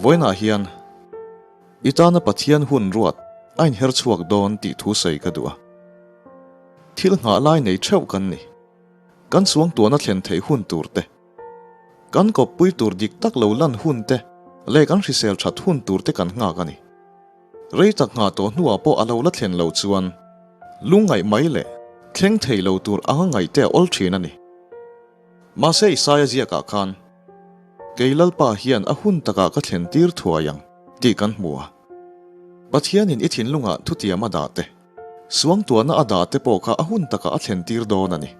Vawiinah hian i tana Pathian hun ruat a inher chhuak dawn tih thu sawi ka duh a. Thil nghah lai nei theuh kan ni. Kan suangtuahna thlen theih hun tur te, kan kawppui tur dik tak lo lan hun te leh kan hrisel that hun tur te kan nghak a ni. Rei tak nghah tawh hnuah pawh a lo la thlen loh chuan lungngaih mai leh thleng thei lo tur anga ngaih te a awl thin a ni. Mahse Isaia ziakah khan, Kei Lalpa hian a hun takah ka thlen tir thuai ang tih kan hmu a. Pathianin i thinlungah thutiam a dah te, suangtuahna a dah te pawh kha a hun takah a thlen tir dawn a ni.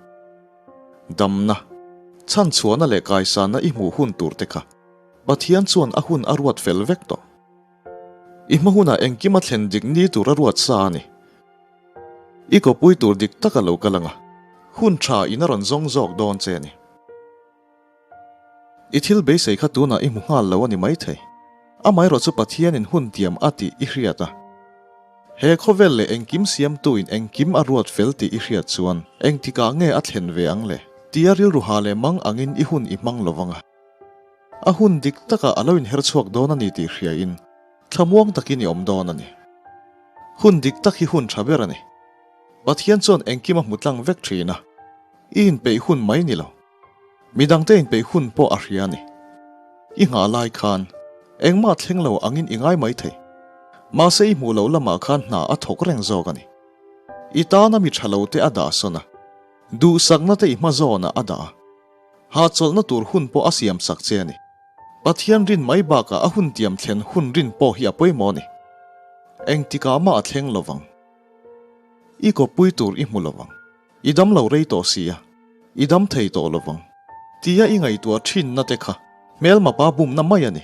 Damna, chhanchhuahna leh kaisanna i hmuh hun tur te kha Pathian chuan a hun a ruat fel vek tawh. I hma hunah engkim a thlen dik ni tur a ruat sa a ni. I kawpui tur dik tak a lo kal ang a, hun tha in a rawn zawng zawk dawn che a ni. I thil beisei kha tunah i hmu nghal lo a ni maithei. Amaherawh chu Pathianin hun tiam a tih i hriat a. He khawvel leh engkim siamtuin engkim a ruat fel tih i hriat chuan engtikah nge a thlen ve ang le? Tia rilru ha leh mang angin i hun i hmang lovang a. A hun dik takah a lo inher chhuak dawn a ni tih hriain thlamuang takin i awm dawn a ni. Hun dik tak hi hun tha ber a ni. Pathian chuan engkim a hmu tlang vek thin a, i inpeih hun mai ni lo. Midangte inpeih hun pawh a hria a ni. I nghah lai khan engmah thleng lo angin i ngai mai thei. Mahse i hmuh loh lamah khan hna a thawk reng zawk a ni. I tana mi tha lo te a dah sawn a, duhsakna te i hma zawnah a dah a. Hahchawlhna tur hun pawh a siam sak che a ni. Pathian rin mai bakah a hun tiam thlen hun rin pawh hi a pawimawh a ni. Engtikah mah a thleng lo vang. I kawppui tur i hmu lo vang. I dam lo rei tawh si a, i dam thei tawh lo vang. Tia i ngaihtuah thinna te kha hmelma pa bumna mai a ni.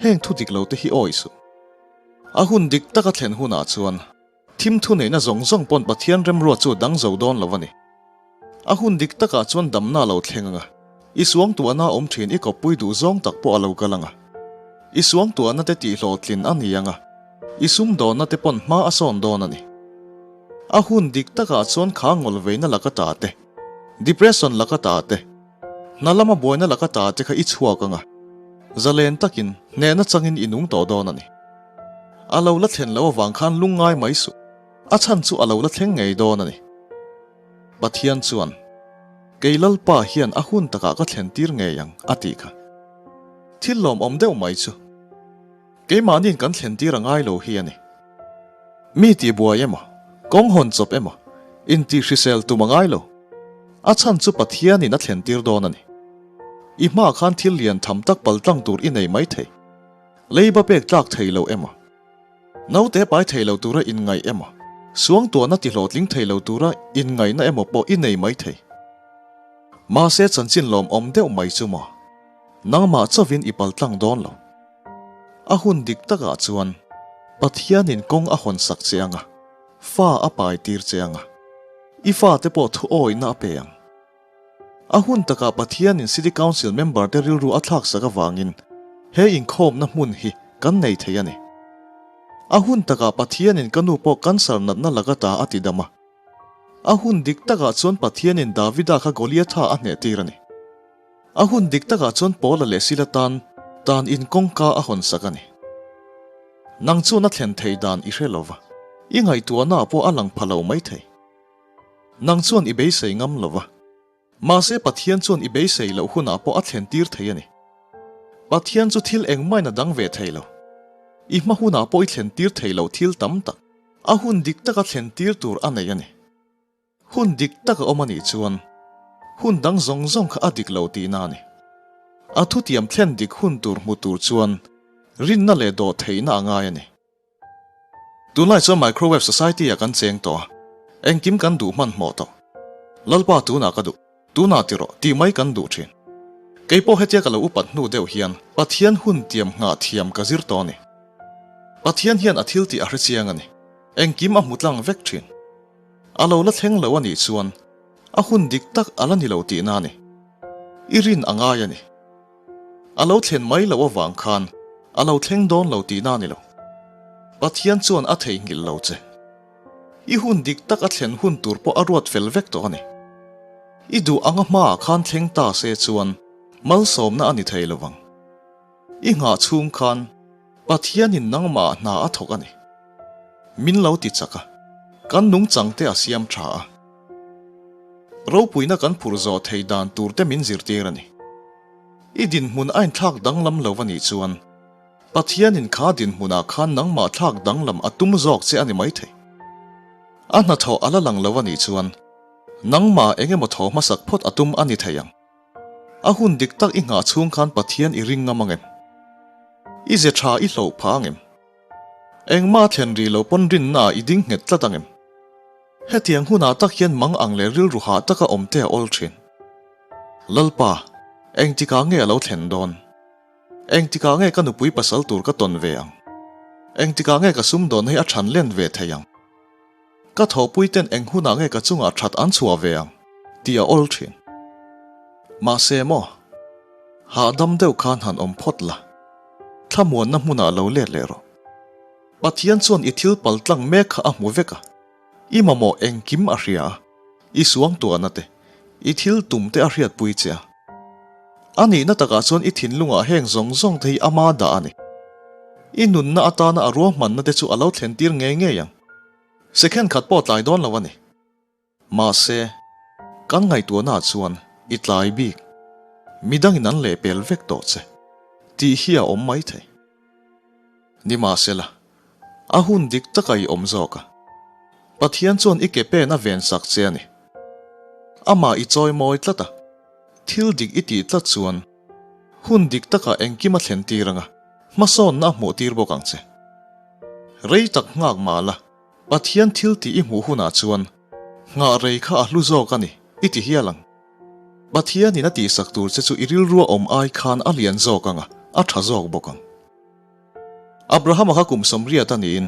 Heng thu dik lo te hi awi suh. A hun dik taka thlen hunah chuan Thim thuneihna zawng zawng pawn Pathian remruat chu dang zo dawn lo a ni. A hun dik takah chuan damna a lo thleng ang a, i suangtuahna awm thin i kawppui duh zawng tak pawh a lo kal ang a. I suangtuahna te tihhlawhtlin a ni ang a, i sumdawnna te pawn hma a sawn dawn a ni. A hun dik takah chuan kha ngawlveina laka ta te, depression laka ta te, hna lama buaina laka ta te kha i chhuak ang a, zalen takin hnehna changin i nung tawh dawn a ni. A lo la thlen loh avang khan lungngai mai suh. A chhan chu a lo la thleng ngei dawn a ni. Pathian chuan, Kei Lalpa hian a hun takah ka thlen tir ngei ang, a tih kha. Thil lawmawm deuh mai chu keimahniin kan thlen tir a ngai lo hi a ni. Mi tihbuai emaw, kawng hawn chawp emaw, intihhrisel tum a ngai lo. A chhan chu Pathianin a thlen tir dawn a ni. I hmaah khan thil lian tham tak paltlang tur i nei mai thei. Leiba pek tlak thei lo emaw, naute pai thei lo tura inngaih emaw, suangtuahna tihlawhtling thei lo tura inngaihna emaw pawh i nei mai thei. Mahse chanchin lawmawm deuh mai chu maw, nangmah chauhin i paltlang dawn lo. A hun dik takah chuan Pathianin kawng a hawn sak che ang a, fa a pai tir che ang a, i fate pawh thuawihna a pe ang. A hun takah Pathianin City Council member te rilru a thlaksak avangin he inkhawmna hmun hi kan nei thei a ni. A hun takah Pathianin ka nu pawh cancer natna laka ta a ti dam a. A hun dik takah chuan Pathianin Davida kha Goliatha a hnehtir a ni. A hun dik takah chuan Paula leh Sila tan tan in kawngka a hawnsak a ni. Nang chuan a thlen thei dan i hre lova, i ngaihtuahnaah pawh a lang pha lo maithei. Nang chuan i beisei ngam lo va. Mahse Pathian chuan i beisei loh hunah pawh a thlen tir thei a ni. Pathian chu thil engmain a dang ve thei lo. I hma hunah pawh i thlen tir thei lo thil tam tak, a hun dik taka thlen tir tur a nei a ni. Hun dik tak a awm a nih chuan hun dang zawng zawng kha a dik lo tihna a ni. A thutiam thlen dik hun tur hmu tur chuan rinna leh dawhtheihna a ngai a ni. Tunlai chuan microwave society ah kan cheng tawh a, engkim kan duh hmanhmawh tawh. Lalpa tunah ka duh, tunah ti rawh tih mai kan duh thin. Kei pawh hetia ka lo upat hnu deuh hian Pathian hun tiam nghah thiam ka zir tawh a ni. Pathian hian a thil tih a hre chiang a ni, engkim a hmu tlang vek thin. A lo la thleng lo a nih chuan a hun dik tak a la ni lo tihna a ni. I rin a ngai a ni. A lo thlen mai loh avang khan a lo thleng dawn lo tihna a ni lo. Pathian chuan a theihnghilh lo che. I hun dik tak a thlen hun tur pawh a ruat fel vek tawh a ni. I duh anga hmaah khan thleng ta se chuan malsawmna a ni thei lo vang. I nghah chhung khan Pathianin nangmah hna a thawk a ni. Min lo ti chak a, kan nungchang te a siam tha a. Ropuina kan phur zawh thei dan tur te min zirtir a ni. I dinhmun a inthlak danglam lo a nih chuan Pathianin kha dinhmunah khan nangmah thlak danglam a tum zawk che a ni maithei. A hnathawh a la lang lo a nih chuan nangmah eng emaw thaw hmasak phawt a tum a ni thei ang. A hun dik tak i nghah chhung khan Pathian i ring ngam angem? I ze tha i hloh phah angem? Engmah thlen rih lo pawn rinnaah i ding nghet tlat angem? Hetiang hunah tak hian mang ang leh rilru hah taka awm te a awl thin. Lalpa, engtikah nge a lo thlen dawn? Engtikah nge ka nupui pasal tur ka tawn ve ang? Engtikah nge ka sumdawn hi a than len ve thei ang? Ka thawhpui ten eng hunah nge ka chungah that an chhuah ve ang? tih a awl thin. Mahse maw? Hahdam deuh khan han awm phawt la. Thlamuanna hmunah lo let leh rawh. Pathian chuan i thil pal tlang mek kha a hmu vek a. I mamawh engkim a hria a, i suangtuahna te, i thil tum te a hriatpui che a. A nihna takah chuan i thinlungah heng zawng zawng te hi ama dah a ni. I nunna atana a ruahmanna te chu a lo thlentir ngei ngei ang. Second khat pawh tlai dawn lo a ni. Mahse, kan ngaihtuahnaah chuan i tlai bik, midangin an lehpel vek tawh che, tih hi a awm maithei. Nimahsela, a hun dik taka i awm zawk a. Pathian chuan i ke pen a vensak che a ni. Amah i chawimawi tlat a, thil dik i tih tlat chuan hun dik takah engkim a thlen tir ang a, hmasawnna a hmuh tir bawk ang che. Rei tak nghak mah la, Pathian thil tih i hmuh hunah chuan nghah rei kha a hlu zawk a ni, i ti hial ang. Pathianin a tihsak tur che chu i rilrua awm ai khan a lian zawk ang a, a tha zawk bawk ang. Abrahama kha kum 80 a niin,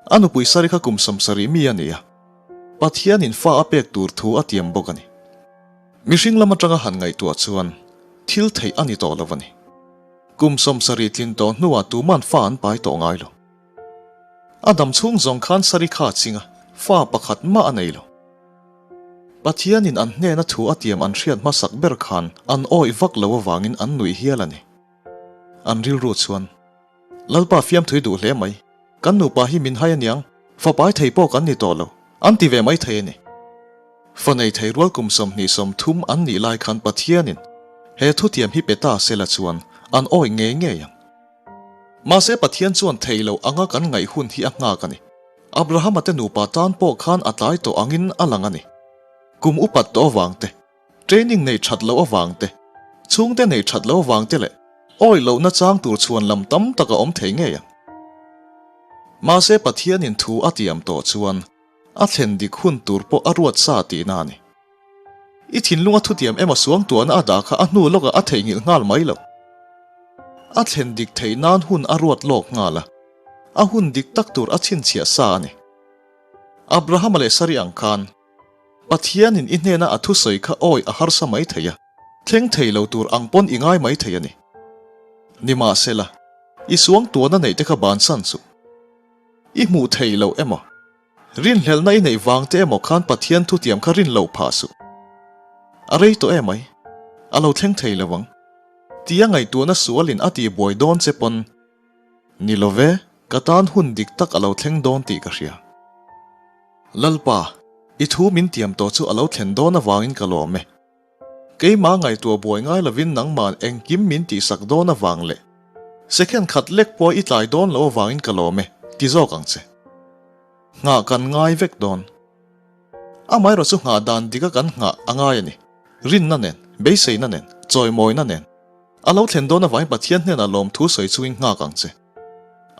a nupui Sari kha kum 70 mi a ni a, Pathianin fa a pek tur thu a tiam bawk a ni. Mihring lam atanga han ngaihtuah chuan thil theih a ni tawh lo a ni. Kum 70 tlin tawh hnuah tuman fa an pai tawh ngai lo. A dam chhung zawng khan Sari kha a ching a, fa pakhat mah a nei lo. Pathianin an hnena thu a tiam an hriat hmasak ber khan an awih vak lo avangin an nuih hial a ni. An rilru chuan, Lalpa fiamthui duh hle mai, kan nupa hi min hai aniang, fapai thei pawh kan ni tawh lo, an ti ve mai thei a ni. Fa nei thei rual kum 23 an nih lai khan Pathianin he thutiam hi pe ta sela chuan an awih ngei ngei ang. Mahse Pathian chuan thei lo anga kan ngaih hun hi a nghak a ni. Abrahama te nupa tan pawh khan a tlai tawh angin a lang a ni. Kum upat tawh avang te, training nei that loh avang te, chhungte nei that loh avang te leh awih lohna chang tur chhuan lam tam tak a awm thei ngei ang. Mahse Pathianin thu a tiam tawh chuan a thlen dik hun tur pawh a ruat sa tihna a ni. I thinlunga thutiam emaw suangtuahna a dah kha a hnu lawkah a theihnghilh nghal mai lo. A thlen dik theih nan hun a ruat lawk nghal a, a hun dik tak tur a chhinchhiah sa a ni. Abrahama leh Sari ang khan, Pathianin i hnena a thusawi kha awi a harsa mai thei a, thleng thei lo tur ang pawn i ngai mai thei a ni. Nimahsela, i suangtuahna neih te kha bansan suh. I hmuh thei lo emaw? Rinhlelhna i neih vang te emaw khan Pathian thutiam kha rin loh phah suh. A rei tawh emai, a lo thleng thei lo ang. Tia ngaihtuahna sualin a tih buai dawn che pawn, Ni lo ve, ka tan hun dik tak a lo thleng dawn tih ka hria. Lalpa, i thu min tiam tawh chu a lo thlen dawn avangin ka lawm e. Keimah ngaihtuah buai ngai lovin nangmah engkim min tihsak dawn avang leh second khat lek pawh i tlai dawn lo avangin ka lawm e, ti zawk ang che. Nghah kan ngai vek dawn. Amaherawh chu nghah dan dika kan nghah a ngai a ni. Rinna nen, beiseina nen, chawimawina nen. A lo thlen dawn avangin Pathian hnenah lawmthu sawi chungin nghak ang che.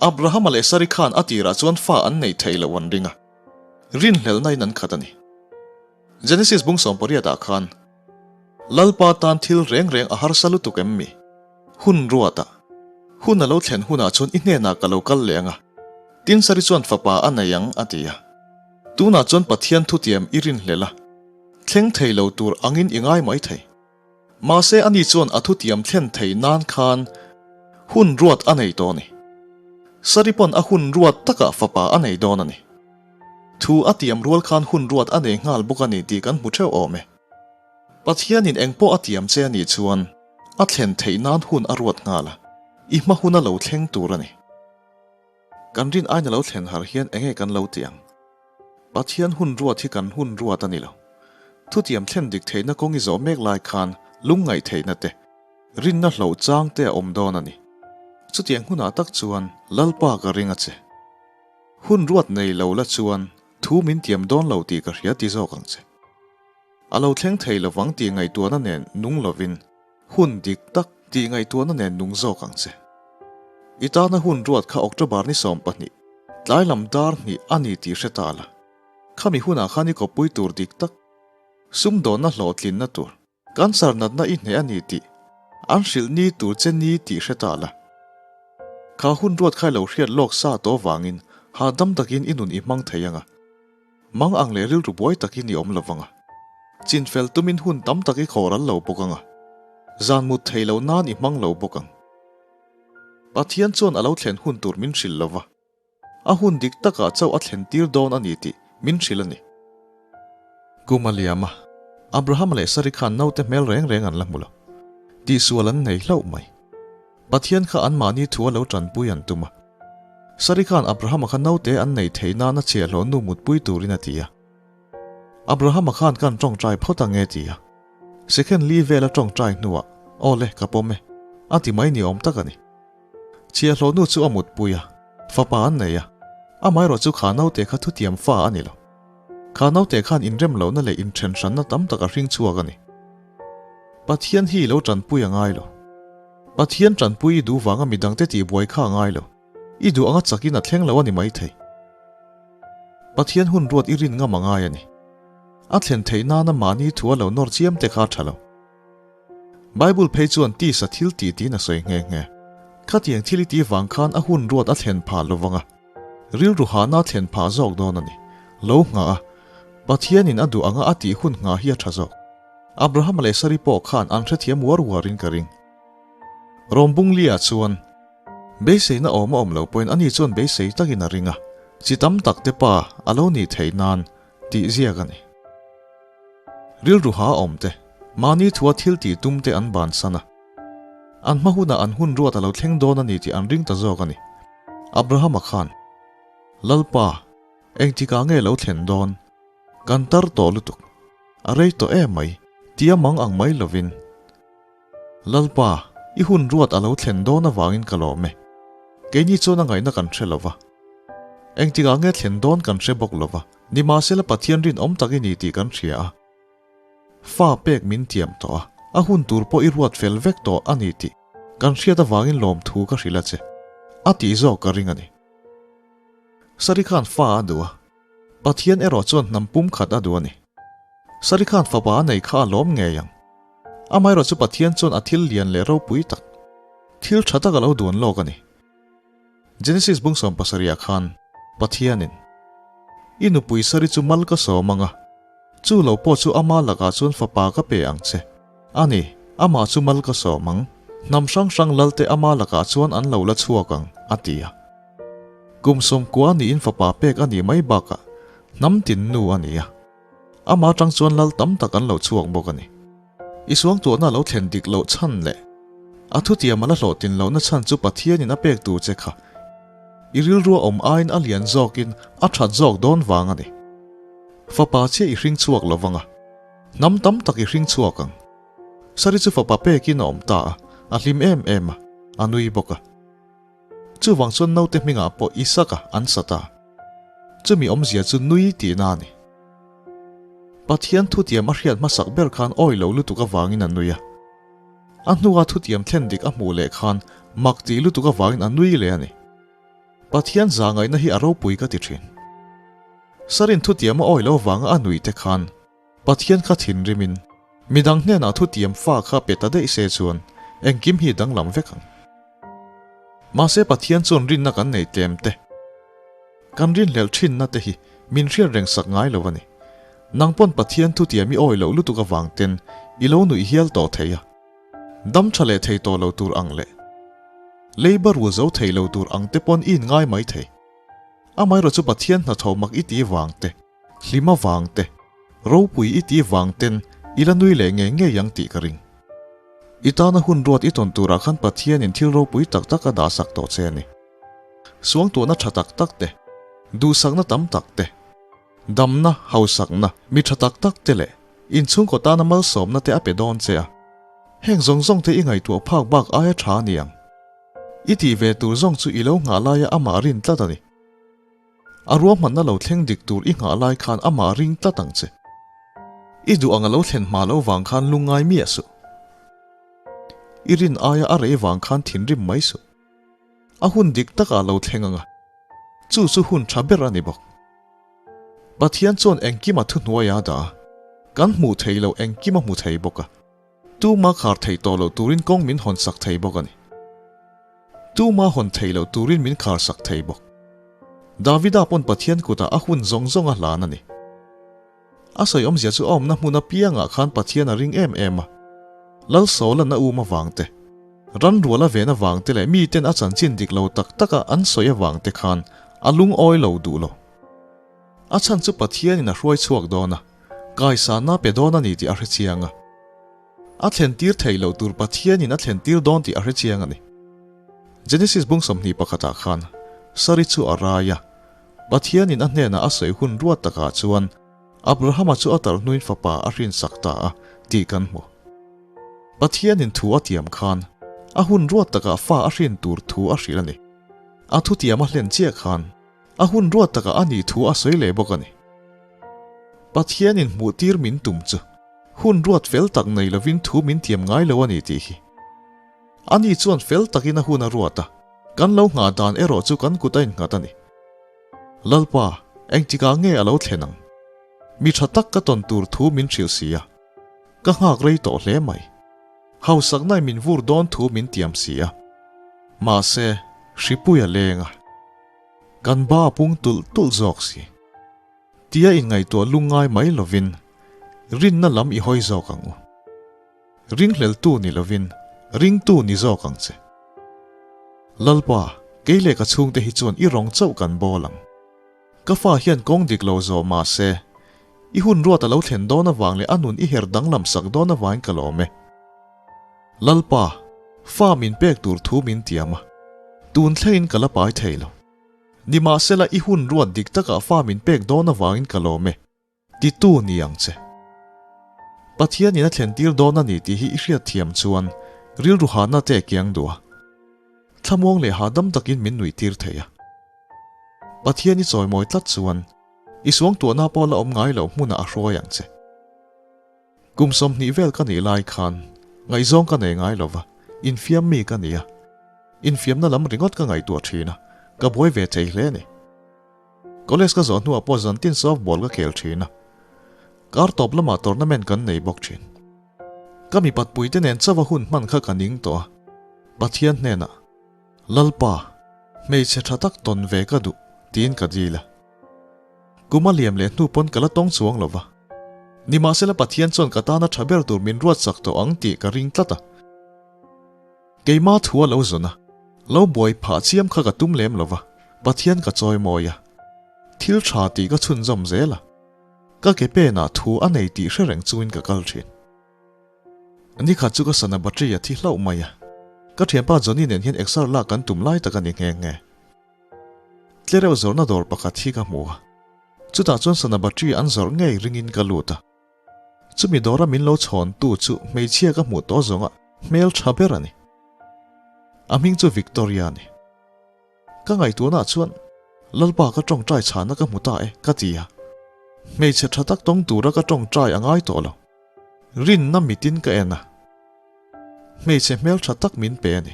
Abrahama leh Sari khan a tirah chuan fa an neih theih loh an ring a. Rinhlelhna in an khat a ni. Genesis bung 18 ah khan, Lalpa tan thil reng reng a harsa lutuk em mi? Hun ruat a, hun a lo thlen hunah chuan i hnenah ka lo kal leh ang a, tin Sari chuan fapa a nei ang, a ti a. Tunah chuan Pathian thutiam i rinhlelh a, thleng thei lo tur angin i ngai mai thei. Mahse ani chuan a thutiam thlen thei nan khan hun ruat a nei tawh a ni. Sari pawn a hun ruat takah fapa a nei dawn a ni. Thu a tiam rual khan hun ruat a nei nghal bawk a ni tih kan hmu theuh awm e. Pathianin eng pawh a tiam che a nih chuan a thlen theih nan hun a ruat nghal a. I hma hun a lo thleng tur a ni. Kan rin aina lo thlen har hian enge kan lo ti ang? Pathian hun ruat hi kan hun ruat a ni lo. Thutiam thlen dik theihna kawng i zawh mek lai khan lungngaih theihna te, rinna hloh chang te a awm dawn a ni. Chutiang hunah tak chuan Lalpa ka ring a che. Hun ruat nei lo la chuan thu min tiam dawn lo tih ka hria ti zawk ang che. A lo thleng thei lovang tih ngaihtuahna nen nung lovin hun dik tak tih ngaihtuahna nen nung zawk ang che. I tana hun ruat kha October ni 12, tlai lam dar hnih a ni tih hre ta la. Khami hunah khan i kawppui tur dik tak, sumdawnna hlawhtlinna tur, cancer natna i hneh a ni tih an hrilh ni tur che ni tih hre ta la. Kha hun ruat kha i lo hriat lawk sa tawh vangin hahdam takin i nun i hmang thei ang a. Mang ang leh rilru buai takin i awm lo vang a. Chinfel tumin hun tam tak i khawhral lo bawk ang a. Zan mut thei lo nan i hmang lo bawk ang. Pathian chuan a lo thlen hun tur min hrilh lo va. A hun dik takah chauh a thlen tir dawn a ni tih min hrilh a ni. Kum a liam a, Abrahama leh Sari khan naute hmel reng reng an la hmu lo. Tihsual an nei hlauh mai. Pathian kha anmahni thu a lo tanpui an tum a. Sari khan Abrahama kha naute an nei thei nana chhiahhlawh nu mutpui turin a ti a. Abrahama khan kan tawngtai phawt ang e ti a. Second li vela tawngtai hnuah, Aw le, ka pawm e, a ti mai ni awm tak a ni. Chhiahhlawh nu chu a mutpui a, fapa an nei a. Amaherawh chu kha naute kha thutiam fa a ni lo. Kha naute khan inrem lohna leh inthenhranna tam tak a hring chhuak a ni. Pathian hi i lo tanpui a ngai lo. Pathian tanpui i duh vanga midangte tihbuai kha a ngai lo. I duh anga chakin a thleng lo a ni maithei. Pathian hun ruat i rin ngam a ngai a ni. A thlen theih nana mahni thu a lo nawr chiam te kha a tha lo. Bible phei chuan tisa thil tih tiin a sawi nghe nghe. Khatiang thil i tih vang khan a hun ruat a thlen phah lo vang a, rilru hahna a thlen phah zawk dawn a ni. Lo nghah a, Pathianin a duh anga a tih hun nghah hi a tha zawk. Abrahama leh Sari pawh khan an hrethiam uar uarin ka ring. Rawmbunglia chuan, Beiseina awm a awm lo pawhin ani chuan beisei takin a ring a, chi tam tak te pa a lo nih theih nan tih ziak a ni. Rilru ha awm te, mahni thua thil tih tum te an bansan a. An hma hunah an hun ruat a lo thleng dawn a ni tih an ring ta zawk a ni. Abrahama khan, Lalpa, engtikah nge lo thlen dawn? Kan tar tawh lutuk. A rei tawh em mai, tia mang ang mai lovin. Lalpa, i hun ruat a lo thlen dawn avangin ka lawm e. Keini chuan a ngaihna kan hre lo va. Engtikah nge thlen dawn kan hre bawk lo va, nimahsela Pathian rinawm tak i ni tih kan hria a. Fa pek min tiam tawh a, a hun tur pawh i ruat fel vek tawh a ni tih kan hriat avangin lawmthu ka hrilh a che. A tih zawk ka ring a ni. Sari khan fa a duh a, Pathian erawh chuan hnam pum khat a duh a ni. Sari khan fapa a nei kha a lawm ngei ang. Amaherawh chu Pathian chuan a thil lian leh ropui tak, thil tha tak a lo duan lawk a ni. Genesis bung 70 ah khan Pathianin, I nupui Sari chu mal ka sawm ang a, chu lo pawh chu ama lakah chuan fapa ka pe ang che. A ni, amah chu mal ka sawm ang. Hnam hrang hrang lalte ama lakah chuan an lo la chhuak ang, a ti a. Kum 90 niin fapa pek a nih mai bakah hnam tin nu a ni a. Amah atang chuan lal tam tak an lo chhuak bawk a ni. I suangtuahna lo thlen dik loh chhan leh a thutiam a la hlawhtlin lohna chhan chu Pathianin a pek tur che kha i rilrua awm aiin a lian zawkin a that zawk dawn vang a ni. Fapa chiah i hring chhuak lo vang a, hnam tam tak i hring chhuak ang. Sari chu fapa pekin a awm ta a, a hlim em em a, a nui bawk a. Chuvang chuan naute hmingah pawh Isaka an sa ta. Chumi awmzia chu nui tihna a ni. Pathian thutiam a hriat hmasak ber khan awi lo lutuk avangin a nui a. A hnua thutiam thlen dik a hmuh leh khan mak tih lutuk avangin a nui leh a ni. Pathian zahngaihna hi a ropui ka ti thin. Sarin thutiam a awi lo avanga a nui te khan Pathian kha thinrimin midang hnenah thutiam fa kha pe ta daih se chuan engkim hi danglam vek ang. Mahse Pathian chuan rinna kan nei tlem te, kan rinhlelh thinna te hi min hriat reng sak ngai lo a ni. Nang pawn Pathian thutiam i awi loh lutuk avang ten i lo nuih hial tawh thei a. Dam tha leh thei tawh lo tur ang leh leiba rul zo thei lo tur ang te pawn i inngai mai thei. Amaherawh chu Pathian hnathawh mak i ti vang te, Hlima vang te, ropui i ti vang ten i la nui leh ngei ngei ang tih ka ring. I tana hun ruat i tawn turah khan Pathianin thil ropui tak tak a dahsak tawh che a ni. Suangtuahna tha tak tak te, duhsakna tam tak te, damna, hausakna, mi tha tak tak te leh inchhungkaw tana malsawmna te a pe dawn che a. Heng zawng zawng te i ngaihtuah phak bak aia tha a ni ang. I tih ve tur zawng chu i lo nghah laia amah rin tlat a ni. A ruahmanna lo thleng dik tur i nghah lai khan amah ring tlat ang che. I duh ang a lo thlen hma lo vang khan lungngai miah suh. I rin aia a rei vang khan thinrim mai suh. A hun dik takah lo thleng ang a, chu chu hun tha ber a ni bawk. Pathian chuan engkim a thuhnuai a dah a, kan hmuh thei lo engkim a hmu thei bawk a. Tuma khar thei tawh loh turin kawng min hawn sak thei bawk a ni. Tuma hawn thei loh turin min khar sak thei bawk. Davida pawn Pathian kutah a hun zawng zawng a hlan a ni. A sawi awmzia chu a awmna hmun apiangah khan Pathian a ring em em a. Lal Saula'n a um avang te, ran rual a ven avang te leh miten a chanchin dik lo tak taka an sawi avang te khan a lungawi lo duh lo. A chhan chu Pathianin a hruai chhuak dawn a, kaisana pe dawn a ni tih a hre chiang a. A thlentir theih loh tur Pathianin a thlentir dawn tih a hre chiang a ni. Genesis bung 21 ah khan Sari chu a rai a, Pathianin a hnenah a sawi hun ruat takah chuan Abrahama chu a tarh hnuin fapa a hrinsak ta a tih kan hmu. Pathianin thu a tiam khan a hun ruat takah fa a hrin tur thu a hrilh a ni. A thutiam a hlen chiah khan A hun ruat takah a nih thu a sawi leh bawk a ni. Pathianin hmuhtir min tum chu hun ruat fel tak nei lovin thu min tiam ngai lo a ni tih hi. Ani chuan fel takin a hun a ruat a, kan lo nghah dan erawh chu kan kut a innghat a ni. Lalpa, engtikah nge a lo thlen ang? Mi tha tak ka tawn tur thu min hrilh si a, ka nghak rei tawh hle mai. Hausaknai min vur dawn thu min tiam si a, mahse, hripui a leng a. Kan ba pung tulh tulh zawk si. Tia inngaihtuah lungngai mai lovin rinna lam i hawi zawk ang u. Ringhleltu ni lovin ringtu ni zawk ang che. Lalpa, kei leh ka chhungte hi chuan i rawng chauh kan bawl ang. Ka fa hian kawng dik lo zawh mah se, i hun ruat a lo thlen dawn avang leh a nun i her danglam sak dawn avangin ka lawm e. Lalpa, fa min pek tur thu min tiam a, tun thlengin ka la pai thei lo. Nimahsela i hun ruat dik takah fa min pek dawn avangin ka lawm e, titu ni ang che. Pathianin a thlentir dawn a ni tih hi i hriatthiam chuan rilru hahna te kiang duh a, thlamuang leh hahdam takin min nuihtir thei a. Pathian i chawimawi tlat chuan i suangtuahna pawh la awm ngai loh hmunah a hruai ang che. Kum 20 vel ka nih lai khan ngaihzawng ka nei ngai lova, infiam mi ka ni a. Infiamna lam ringawt ka ngaihtuah thin a, ka buai ve thei hle a ni. College ka zawh hnuah pawh zantin softball ka khel thin a, kar tawp lamah tournament kan nei bawk thin. Ka mipatpuite nen chauha hun hman kha ka ning tawh a, Pathian hnenah, Lalpa, hmeichhe tha tak tawn ve ka duh, tiin ka dil a. Kum a liam leh hnu pawn ka la tawng chuang lo va. Nimahsela Pathian chuan ka tana tha ber tur min ruat sak tawh ang tih ka ring tlat a. Keima thu a lo zawn a, lo buai phah chiam kha ka tum lem lo va, Pathian ka chawi mawi a. Thil tha tih ka chhunzawm zel a. Ka ke penah thu a nei tih hre reng chungin ka kal thin. Nikhat chu ka sana battery a thi hlauh mai a. Ka thianpa Johnny nen hian exer lak kan tum lai tak a ni nghe nghe. Tlereuh zawrhna dawr pakhat hi ka hmu a, chutah chuan sana battery an zawrh ngei ringin ka lut a. Chumi dawra min lo chhawntu chu hmeichhia ka hmuh tawh zawnga hmel tha ber a ni. A hming chu Victoria a ni. Ka ngaihtuahnaah chuan Lalpa ka tawngtai chhana ka hmu ta e ka ti a. Hmeichhe tha tak tawng tura ka tawngtai a ngai tawh lo. Rinna mitin ka en a. Hmeichhe hmel tha tak min pe a ni.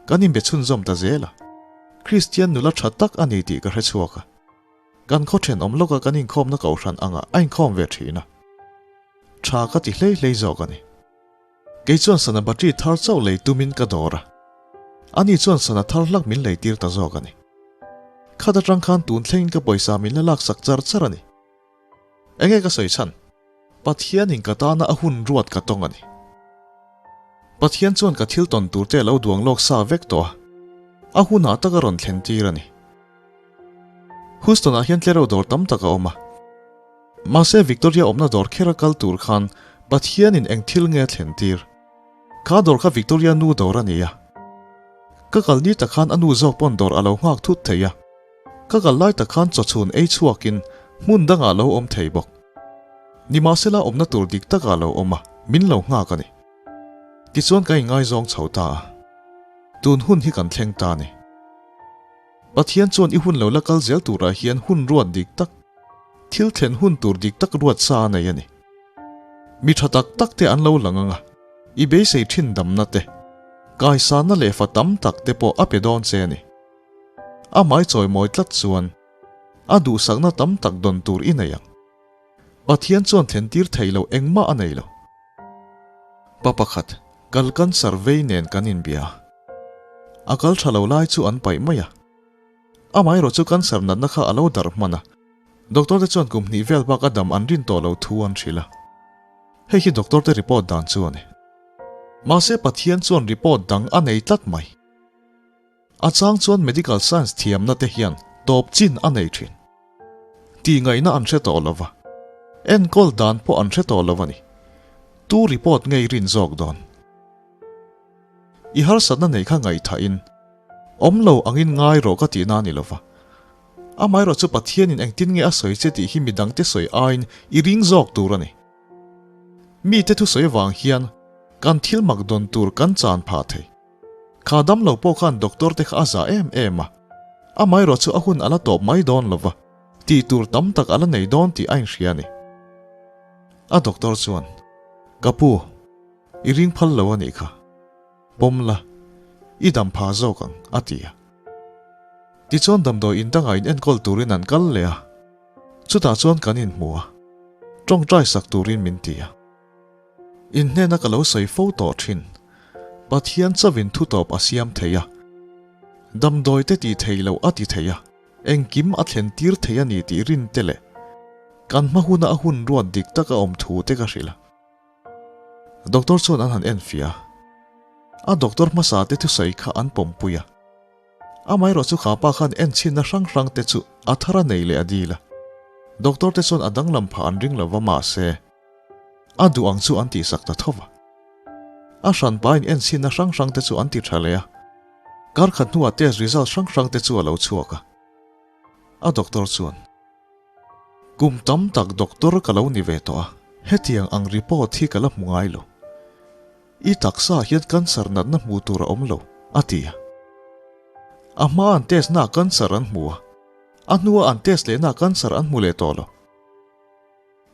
Kan inbe chhunzawm ta zel a. Kristian nula tha tak a ni tih ka hre chhuak a. Kan khaw thenawm lawka kan inkhawmna kohhran angah a inkhawm ve thin a. Tha ka ti hlei hlei zawk a ni. Kei chuan sana battery thar chauh lei tumin ka dawr a. Ani chuan sana thar hlak min lei tir ta zawk a ni. Khat atang khan tun thlengin ka pawisa min la laksak char char a ni. Enge ka sawi chhan? Pathianin ka tana a hun ruat ka tawng a ni. Pathian chuan ka thil tawn tur te a lo duang lawk sa vek tawh a, a hunah tak a rawn thlen tir a ni. Houston-ah hian tlereuh dawr tam tak a awm a. Mahse Victoria awmna dawr kher a kal tur khan Pathianin eng thil nge a thlen tir? Kha dawr kha Victoria nu dawr a ni a. Ka kal ni tak khan a nu zawk pawn dawr a lo nghak thut thei a. Ka kal lai tak khan chawchhun ei chhuakin hmun dangah lo awm thei bawk. Nimahsela awmna tur dik takah lo awm a, min lo nghak a ni. Tichuan ka inngaizawng chho ta a. Tun hun hi kan thleng ta a ni. Pathian chuan i hun lo la kal zel turah hian hun ruat dik tak, thil thlen hun tur dik tak ruat sa a nei a ni. Mi tha tak tak te an lo lang ang a, i beisei thin damna te, kaisanna leh fa tam tak te pawh a pe dawn che a ni. A hmai chawimawi tlat chuan a duhsakna tam tak dawn tur i nei ang. Pathian chuan thlen tir thei lo engmah a nei lo. Pa pakhat, kal cancer vei nen kan inbia. A kal tha lo lai chu an paih mai a. Amaherawh chu cancer natna kha a lo darh hman a. Doctor te chuan kum hnih vel bak a dam an rin tawh lo thu an hrilh a. Hei hi doctor te report dan chu a ni. Mahse Pathian chuan report dang a nei tlat mai. A chang chuan medical science thiamna te hian tawp chin a nei thin. Tih ngaihna an hre tawh lo va, enkawl dan pawh an hre tawh lo a ni. Tu report ngei rin zawk dawn? I harsatna nei kha ngaihthahin, awm lo angin ngai rawh ka tihna a ni lo va. Amaherawhchu Pathianin engtin nge a sawi che tih hi midangte sawi aiin i ring zawk tur a ni. Mite thusawi avang hian kan thil mak dawn tur kan chan phah thei. Kha dam lo pawh khan doctor te kha a za em em a, amaherawh chu a hun a la tawp mai dawn lo va, tih tur tam tak a la nei dawn tih a inhria a ni. A doctor chuan, Ka pu, i ring phal lo a nih kha. Pawm la, i dam pha zawk ang, a ti a. Tichuan damdawi in dangah in enkawl turin an kal leh a, chutah chuan kan inhmu a, tawngtai sak turin min ti a. In hnena ka lo sawi fo tawh thin. Pathian chauhin thutawp a siam thei a. Damdawi te tih thei loh a ti thei a, engkim a thlen tir thei a ni tih rin te leh kan hma huna a hun ruat dik tak a awm thu te ka hrilh a. Doctor chuan an han enfiah a. A doctor hmasa te thusawi kha an pawmpui a. Amaherawhchu kha pa khan enchhinna hrang hrang te chu a thar a nei leh a dil a. Doctor te chuan a danglam phah an ring lo va mahse, A duh ang chu an tihsak ta tho va. A hran pain enchhinna hrang hrang te chu an ti tha leh a. Kar khat hnuah test result hrang hrang te chu a lo chhuak a. A doctor chuan, Kum tam tak doctor ka lo ni ve tawh a, hetiang ang report hi ka la hmu ngai lo. I taksa ah hian cancer natna hmuh tur a awm lo, a ti a. A hma an test naah cancer an hmu a, a hnua an test leh naah cancer an hmu leh tawh lo.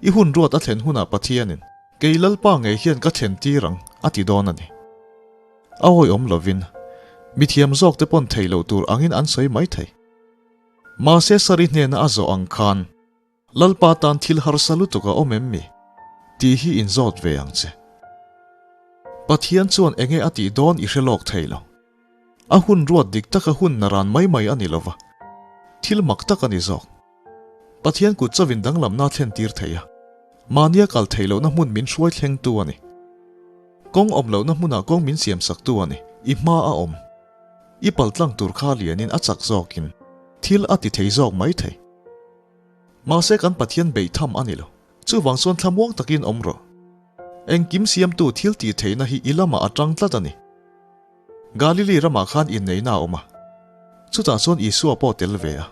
I hun ruat a thlen hunah Pathianin, Kei Lalpa ngei hian ka thlen tir ang, a ti dawn a ni. A awihawm lovin, mi thiam zawkte pawn thei loh tur angin an sawi mai thei. Mahse Sari hnena a zawh ang khan, Lalpa tan thil harsa lutuk a awm em mi? tih hi inzawt ve ang che. Pathian chuan enge a tih dawn i hre lawk thei lo. A hun ruat dik taka hun naran mai mai a ni lova, thil mak tak a ni zawk. Pathian kut chauhin danglamna a thlen tir thei a, mahnia kal theih lohna hmun min hruai thlengtu a ni. Kawng awm lohna hmunah kawng min siam saktu a ni. I hma a awm. I paltlang tur kha lianin a chak zawkin thil a ti thei zawk mai thei. Mahse kan Pathian beih tham a ni lo. Chuvang chuan thlamuang takin awm rawh. Engkim siamtu thil tih theihna hi i lamah a tang tlat a ni. Galili ramah khan inneihna a awm a, chutah chuan Isua pawh tel ve a.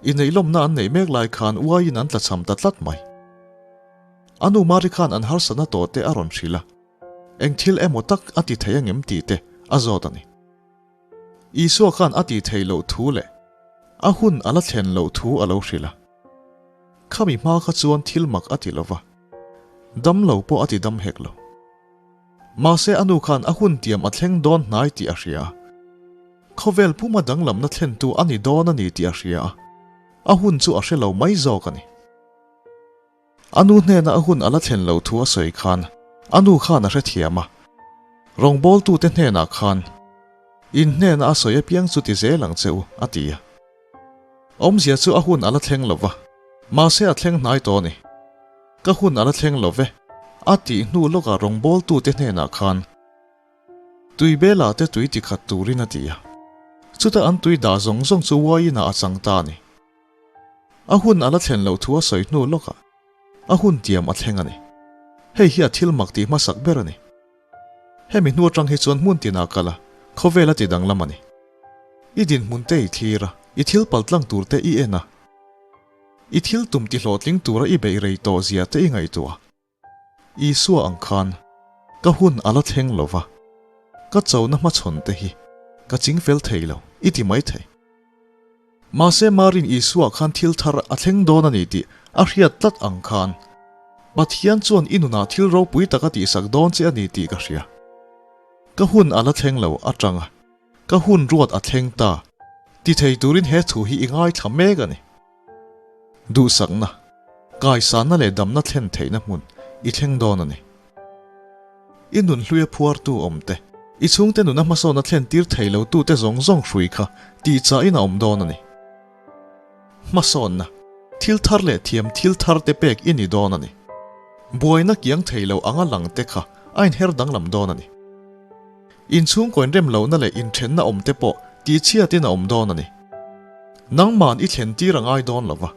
Inneih lawmna an neih mek lai khan uaiin an tlachham ta tlat mai. A nu Mari khan an harsatna tawh te a rawn hrilh a, eng thil emaw tak a ti thei angem tih te a zawt a ni. Isua khan a tih theih loh thu leh a hun a la thlen loh thu a lo hrilh a. Khami hma kha chuan thil mak a ti lo va, dam lo pawh a ti dam hek lo. Mahse a nu khan a hun tiam a thleng dawn hnai tih a hria a. Khawvel puma danglamna thlentu a ni dawn a ni tih a hria a, a hun chu a hre lo mai zawk a ni. A nu hnena a hun a la thlen lo thu a sawi khan a nu khan a hrethiam a, rawngbawltute hnenah khan, In hnena a sawi apiang chu ti zel ang che u, a ti a. Awmzia chu a hun a la thleng lo va, mahse a thleng hnai tawh a ni. Ka hun a la thleng lo ve, a tih hnu lawkah rawngbawltute hnenah khan, Tui bela te tui ti khat turin a ti a. Chuta an tui dah zawng zawng chu uaiin ah a chang ta a ni. A hun a la thlen loh thu a sawi hnu lawkah a hun tiam a thleng a ni. Hei hi a thil mak tih hmasak ber a ni. Hemi hnu atang hi chuan hmun tinah kal a, khawvel a ti danglam a ni. I dinhmun te i thlir a, i thil paltlang tur te i en a, i thil tum ti hlawhtling tura i beih rei tawh zia te i ngaihtuah a. Isua ang khan ka hun a la thleng lo va, ka chona hmachhawn te hi ka ching fel thei lo i ti mai thei. Mahse Marin Isua khan thil thar a thleng dawn a ni tih a hriat tlat ang khan Pathian chuan i nunah thil ropui tak a tihsak dawn che a ni tih ka hria. Ka hun a la thleng lo atang a, ka hun ruat a thleng ta ti thei turin he thu hi i ngaithla mek a ni. Duhsakna, kaisanna leh damna thlen theihna hmun i thleng dawn a ni. I nun hluia phuartu awm te, i chhungte nuna hmasawnna thlen tir thei lo tute zawng zawng hrui kha tihchahin a awm dawn a ni. Hmasawnna, thil thar leh thiam thil thar te pek i ni dawn a ni. Buaina kiang thei lo anga lang te kha a inher danglam dawn a ni. Inchhungkaw inrem lohna leh inthenna awm te pawh tihchhiatin a awm dawn a ni. Nangman i thlen tir a ngai dawn lo va,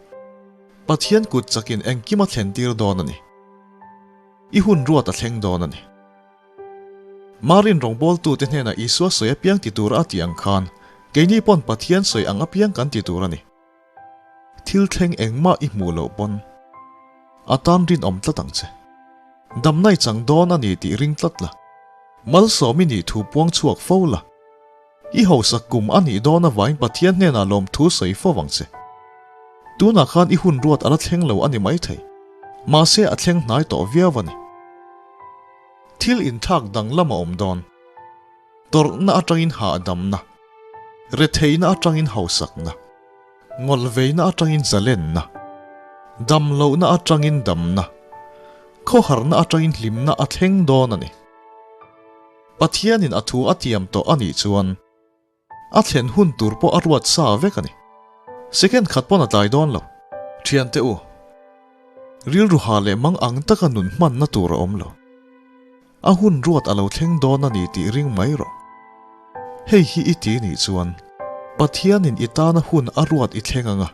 Pathian kut chakin engkim a thlen tir dawn a ni. I hun ruat a thleng dawn a ni. Marin rawngbawltute hnenah Isua sawi apiang ti tura a tih ang khan, keini pawn Pathian sawi ang apiang kan ti tur a ni. Thil thleng engmah i hmuh loh pawn a tan rinawm tlat ang che. Damna i chang dawn a ni tih ring tlat la. Malsawm i nih thu puang chhuak fo la. I hausak kum a nih dawn avangin Pathian hnenah lawmthu sawi fo vang che. Tunah khan i hun ruat a la thleng lo a ni maithei. Mahse a thleng hnai tawh viau a ni. Thil inthlak danglam a awm dawn. Tawrhna atangin hahdamna, retheihna atangin hausakna, ngawlhveina atangin zalenna, damlohna atangin damna, khawharna atangin hlimna a thleng dawn a ni. Pathianin a thu a tiam tawh a nih chuan a thlen hun tur pawh a ruat sa vek a ni. Second khat pawn a tlai dawn lo. Thiante u, rilru ha leh mang ang taka nun hmanna tur a awm lo. A hun ruat a lo thleng dawn a ni tih ring mai rawh. Hei hi i ti nih chuan Pathianin i tana hun a ruat i thleng ang a,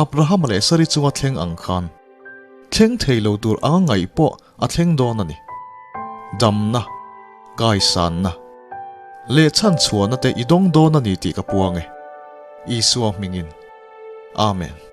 Abrahama leh Sari chunga thleng ang khan thleng thei lo tur anga ngaih pawh a thleng dawn a ni. Damna, kaisanna, leh chhanchhuahna te i dawng dawn a ni tih ka puang e. Isua hmingin. Amen.